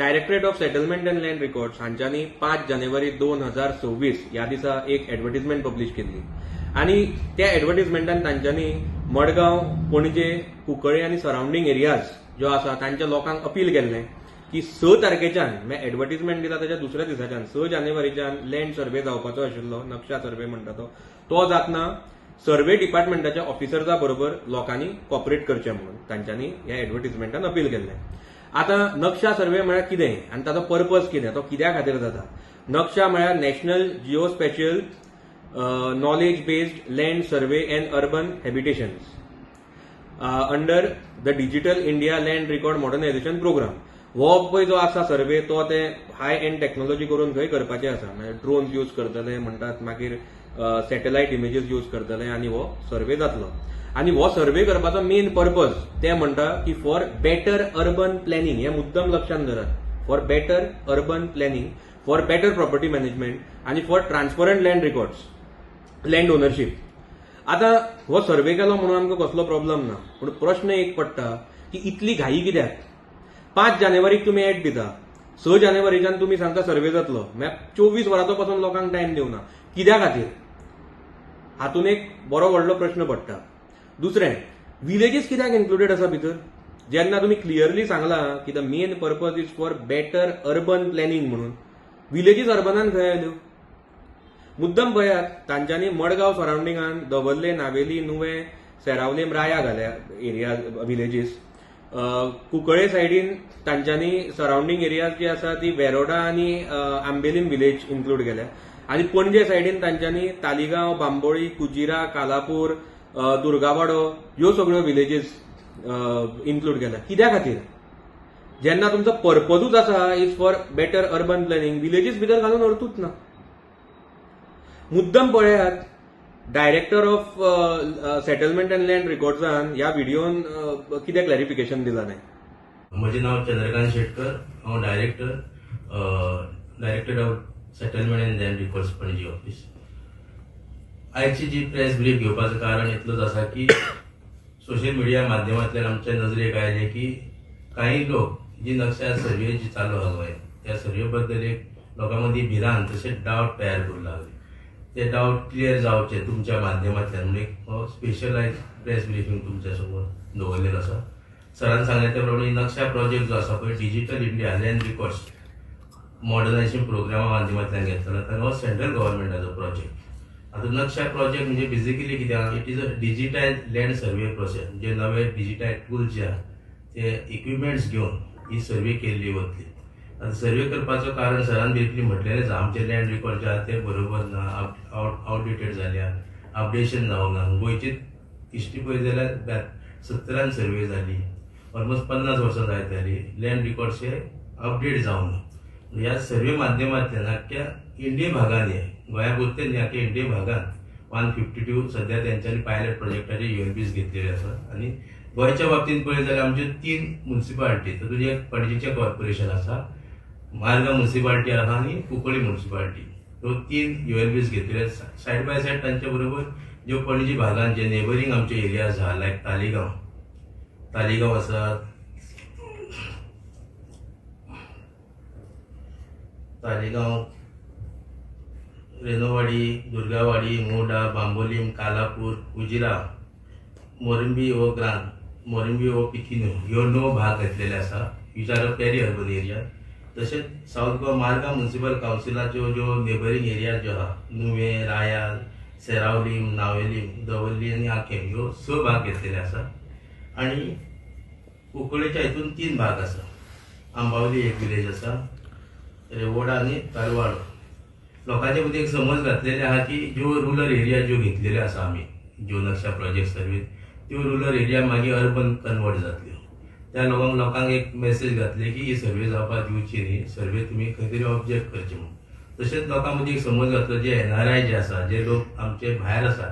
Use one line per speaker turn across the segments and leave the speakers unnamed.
Directorate of Settlement and Land Records हांच्यांनी 5 जानेवारी 2026 ह्या दिसा एक एडवर्टीजमेंट पब्लीश केल्ली आनी त्या एडवर्टीजमेंटान तांच्यांनी मडगांव, पणजे, कुंकळे आनी सरावंडींग एरियाज ज्यो आसा तांच्या लोकांक अपील केल्लें की 6 तारखेच्यान, म्हळ्यार एडवर्टीजमेंट दिला ताच्या दुसऱ्या दिसाच्यान, 6 जानेवारीच्यान लँड सर्वे जावपाचो आशिल्लो. नक्षा सर्वे म्हणटा तो, तो जातना सर्वे डिपार्टमेंटाच्या ऑफिसर्सा बरोबर लोकांनी कॉपरेट करचें म्हणून तांच्यांनी ह्या एडवर्टीजमेंटान अपील केल्लें. आतां नक्षा सर्वे म्हळ्यार कितें आनी ताचो पर्पज कितें, तो कित्या खातीर जाता? नक्षा म्हळ्यार National Geospatial Knowledge Based Land Survey and Urban Habitations under the Digital India Land Record Modernisation Programme. हो पळय जो आसा सर्वे, तो ते हाय एंड टेक्नॉलॉजी करून खंय करपाचे आसा. म्हणजे ड्रोन्स यूज करतले म्हणटात, मागीर सॅटेलायट इमेजीस यूज करतले आनी हो सर्वे जातलो. आनी हो सर्वे करपाचो मेन पर्पज ते म्हणटा की फॉर बेटर अर्बन प्लॅनिंग. हें मुद्दम लक्षात धरात, for better urban planning, for better property management आनी for transparent land records, land ownership. आतां हो सर्वे केलो म्हणून आमकां कसलो प्रॉब्लम ना, पूण प्रश्न एक पडटा की इतली घाई कित्याक? 5 जानेवारीक तुमी एड दिता, 6 जानेवारीच्यान तुमी सांगता सर्वे जातलो, म्हळ्यार 24 वरांचो पासून लोकांक टायम दिवना. कित्या खातीर? हातून एक बरो व्हडलो प्रश्न पडटा. दुसरें, विलेजीस कित्याक इन्क्लुडेड आसा भितर, जेन्ना तुमी क्लियरली सांगलां की the main purpose is for better urban planning म्हणून? विलेजीस अर्बनान खंय आयल्यो? मुद्दम पळयात, तांच्यांनी मडगांव सरावंडिंगान दवर्ले, नावेली, नुवें, सेरावलीम, राया घाल्या एरिया विलेजीस. कुंकळे सायडीन तांच्यांनी सरावंडींग एरियाज जी आसा ती वेरोडा आनी आंबेलीम विलेज इन्क्लूड केल्या आनी पणजे सायडीन तांच्यांनी तालिगांव, बांबोळी, कुजिरा, कालापूर, दुर्गावाडो ह्यो सगळ्यो विलेजीस इन्क्लूड केल्या. कित्या खातीर, जेन्ना तुमचो पर्पजूच आसा is for better urban planning? Villages भितर घालून अर्थूच ना. मुद्दम पळयात, Director of Settlement and Land रिकॉर्ड्सान ह्या व्हिडिओन कितें क्लॅरिफिकेशन दिलां तें.
म्हजें नांव चंद्रकांत शेटकर. हांव Director of Settlement and Land Records, Panaji office. आयची जी प्रेस ब्रीफ घेवपाचो कारण इतलोच आसा की सोशल मिडिया माध्यमांतल्यान आमच्या नजरेक आयलें की काही लोक जी नक्षा सर्वे जी चालू आहा गोंयांत, त्या सर्वे बद्दल एक लोकां मदीं भिरांत तशेंच डावट तयार करूंक लागले. ते डावट क्लियर जावचे तुमच्या माध्यमांतल्यान म्हणून एक हो स्पेशलायज प्रेस ब्रिफींग तुमच्या समोर दवरलेलो आसा. सरान सांगलें त्या प्रमाणे नक्षा प्रोजेक्ट जो आसा पळय, Digital India Land Records Modernisation प्रोग्रामा माध्यमांतल्यान घेतलेलो आनी हो सेंट्रल गव्हर्मेंटाचो प्रोजेक्ट. आतां नक्षा प्रोजेक्ट म्हणजे बेसिकली कितें आहा? It is a digitise land survey process. म्हणजे नवे डिजिटायज टूल्स जे आहा ते इक्विपमेंट्स घेवन ही सर्वे केल्ली वतली. आतां सर्वे करपाचो कारण सरान ब्रिफली म्हटलेलेच आहा, आमचे लँड रिकॉर्ड जे आहा ते बरोबर ना, आवटडेटेड जाल्या, अपडेशन जावंक ना. गोंयची हिस्ट्री पळयत जाल्यार 70न सर्वे जाली, ऑलमोस्ट 50 वर्सां जायत आली, लँड रिकॉर्ड्स हे अपडेट जावंक ना. ह्या सर्वे माध्यमांतल्यान आख्ख्या इंडिये भागांनी, गोंया पुरते न्ही, आख्ख्या इंडिये भागान 152 सध्या तेंच्यांनी पायलट प्रोजेक्टाचे युएलबीज घेतलेले आसा. आनी गोंयच्या बाबतींत पळयत जाल्यार आमच्यो तीन मुन्सिपालिटी, तातूंत एक पणजेचें कॉर्पोरेशन आसा, मारगांव मुन्सिपालिटी आसा आनी कुंकळी मुन्सिपालिटी, ह्यो तीन युएलबीज घेतलेले. सायड बाय सायड तांच्या बरोबर ज्यो पणजी भागान जे नेबरींग आमचे एरियाज आहा, लायक तालिगांव, तालिगांव आसा, तालिगांव, रेनोवाडी, दुर्गावाडी, मोडा, बांबोलीम, कालापूर, उजिरा, मोरंबी हो ग्रांत, मोरंबी हो पिकिनो, ह्यो णव भाग घेतलेले आसा, which are a peri urban area. तशेंच सावथ गोवा मारगांव म्युन्सिपल कावन्सिलाच्यो ज्यो नेबरींग एरिया ज्यो आहा, नुवें, राया, सेरावलीम, नावेलीम, दवर्ली आनी आकेम, ह्यो स भाग घेतलेले आसा. आनी कुंकळेच्या हितून तीन भाग आसा, आंबावली एक विलेज आसा, रेवोडा आनी तालवाडो. लोकांच्या मदीं एक समज घातलेले आहा की ज्यो रुरल एरिया ज्यो घेतलेल्यो आसा आमी ज्यो नक्षा प्रोजेक्ट सर्वीस, त्यो रुरल एरिया मागीर अर्बन कन्वर्ट जातल्यो. त्या लोकांक एक मेसेज घातली की ही सर्वे जावपाक दिवची न्ही, सर्वे तुमी खंय तरी ऑब्जेक्ट करचे म्हणून. तशेंच लोकां मदीं एक समज घातलो, जे एनआरआय जे आसा, जे लोक आमचे भायर आसा,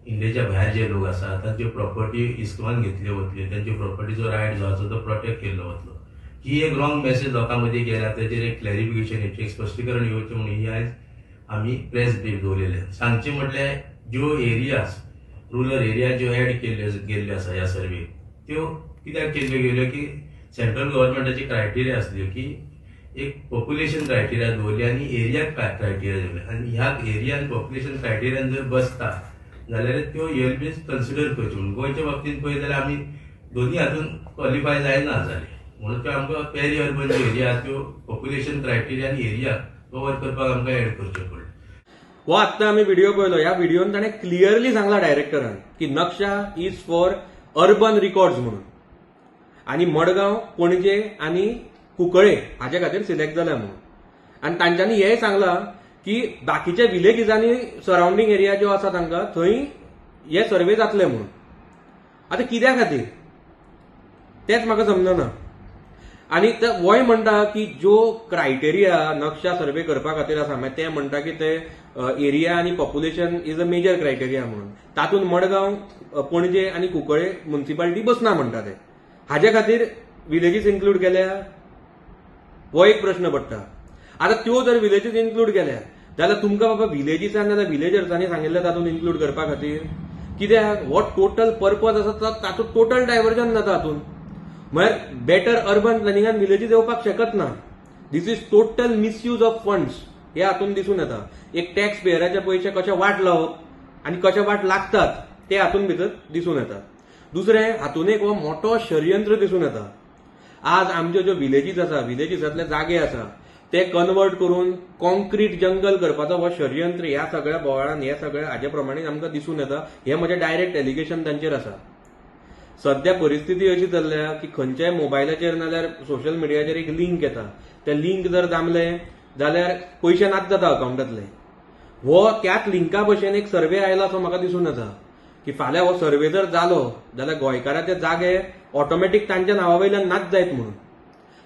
इंडियेच्या भायर जे लोक आसा, तांच्यो प्रॉपर्टी हिसकावन घेतल्यो वतल्यो, तांच्यो प्रॉपर्टीचो रायट जो आसा तो प्रोटेक्ट केल्लो वतलो. ही एक रॉंग मेसेज लोकां मदीं गेल्या. तेजेर एक क्लॅरिफिकेशन येवचें, एक स्पश्टीकरण येवचें म्हणून ही आयज आमी प्रेस ब्रीफ दवरलेले. सांगचें म्हटल्यार ज्यो एरियाज, रुरल एरिया ज्यो एड केल्ल्यो गेल्ल्यो आसा ह्या सर्वेक, त्यो कित्याक केल्ल्यो गेल्यो की सेंट्रल गव्हर्मेंटाची क्रायटेरिया आसल्यो की एक पॉप्युलेशन क्रायटेरिया दवरली आनी एरिया क्रायटेरिया दवरले आनी ह्या एरिया आनी पॉप्युलेशन क्रायटेरियान जर बसता जाल्यार त्यो एल बीज कन्सिडर करच्यो. म्हणून गोंयच्या बाबतींत पळयत जाल्यार आमी दोनी हातून क्वॉलिफाय जायना जाले, म्हणून त्यो आमकां पेरी अर्बन ज्यो एरिया आहा त्यो पॉप्युलेशन क्रायटेरिया आनी एरिया कवर करपाक आमकां एड करच्यो पडले.
हो आत्तां आमी व्हिडिओ पळयलो. ह्या व्हिडिओन ताणें क्लियरली सांगला डायरेक्टरान की नक्षा is for urban records म्हणून आनी मडगांव, पणजे आनी कुंकळे हाजे खातीर सिलेक्ट जाल्या म्हणून. आनी तांच्यांनी हेंय सांगलां की बाकीच्या विलेजीसांनी, सरावंडींग एरिया ज्यो आसा तांकां, थंय हे सर्वे जातले म्हणून. आतां कित्या खातीर तेंच म्हाका समजना. आनी ते होय म्हणटा की ज्यो क्रायटेरिया नक्षा सर्वे करपा खातीर आसा, मागीर ते म्हणटा की ते एरिया आनी population is a major criteria म्हणून, तातूंत मडगांव, पणजे आनी कुंकळे मुन्सिपालिटी बसना म्हणटा ते. हाजे खातीर विलेजीस इन्क्लूड केल्या, हो एक प्रश्न पडटा. आतां त्यो जर विलेजीस इन्क्लूड केल्या जाल्यार तुमकां बाबा विलेजीसान जाल्यार विलेजर्सांनी सांगिल्लें तातूंत इन्क्लूड करपा खातीर कित्याक? हो टोटल पर्पज आसा तो तातूंत टोटल डायवर्जन जाता. हातूंत म्हळ्यार बेटर अर्बन प्लॅनिंगान विलेजीस येवपाक शकत ना. This is total misuse of funds हे हातून दिसून येता. एक टॅक्स पेयराचे पयशे कशे वाट लावप आनी कशे वाट लागतात ते हातून भितर दिसून येता. दुसरें, हातून एक हो मोठो षडयंत्र दिसून येता. आज आमच्यो ज्यो विलेजीस आसा, विलेजीसांतले जागे आसा, ते कन्वर्ट करून कॉन्क्रीट जंगल करपाचो हो षडयंत्र ह्या सगळ्या बोवाळान, ह्या सगळ्या हाजे प्रमाणे आमकां दिसून येता. हे म्हजें डायरेक्ट एलिगेशन तांचेर आसा. सद्या परिस्थिती अशी चल्ल्या की खंयच्याय मोबायलाचेर नाल्यार सोशल मिडियाचेर एक लिंक येता. ते लिंक जर दामले जाल्यार पयशे नाच जाता अकावंटांतले. हो त्याच लिंका भशेन एक सर्वे आयला असो म्हाका दिसून येता की फाल्यां हो सर्वे जर जालो जाल्यार गोंयकाराचे जागे ऑटोमॅटीक तांच्या नांवा वयल्यान नाच जायत. म्हणून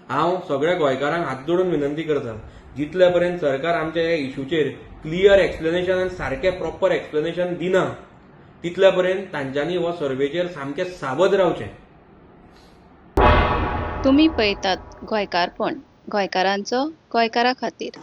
हांव सगळ्या गोंयकारांक हात जोडून विनंती करता, जितले पर्यंत सरकार आमच्या ह्या इशूचेर क्लियर एक्सप्लेनेशन आनी सारकें प्रॉपर एक्सप्लेनेशन दिना, तितल्या पर्यंत तांच्यांनी हो सर्वेचेर सामकें सावध रावचें.
तुमी पळयतात गोंयकारपण, गोंयकारांचो गोंयकारा खातीर.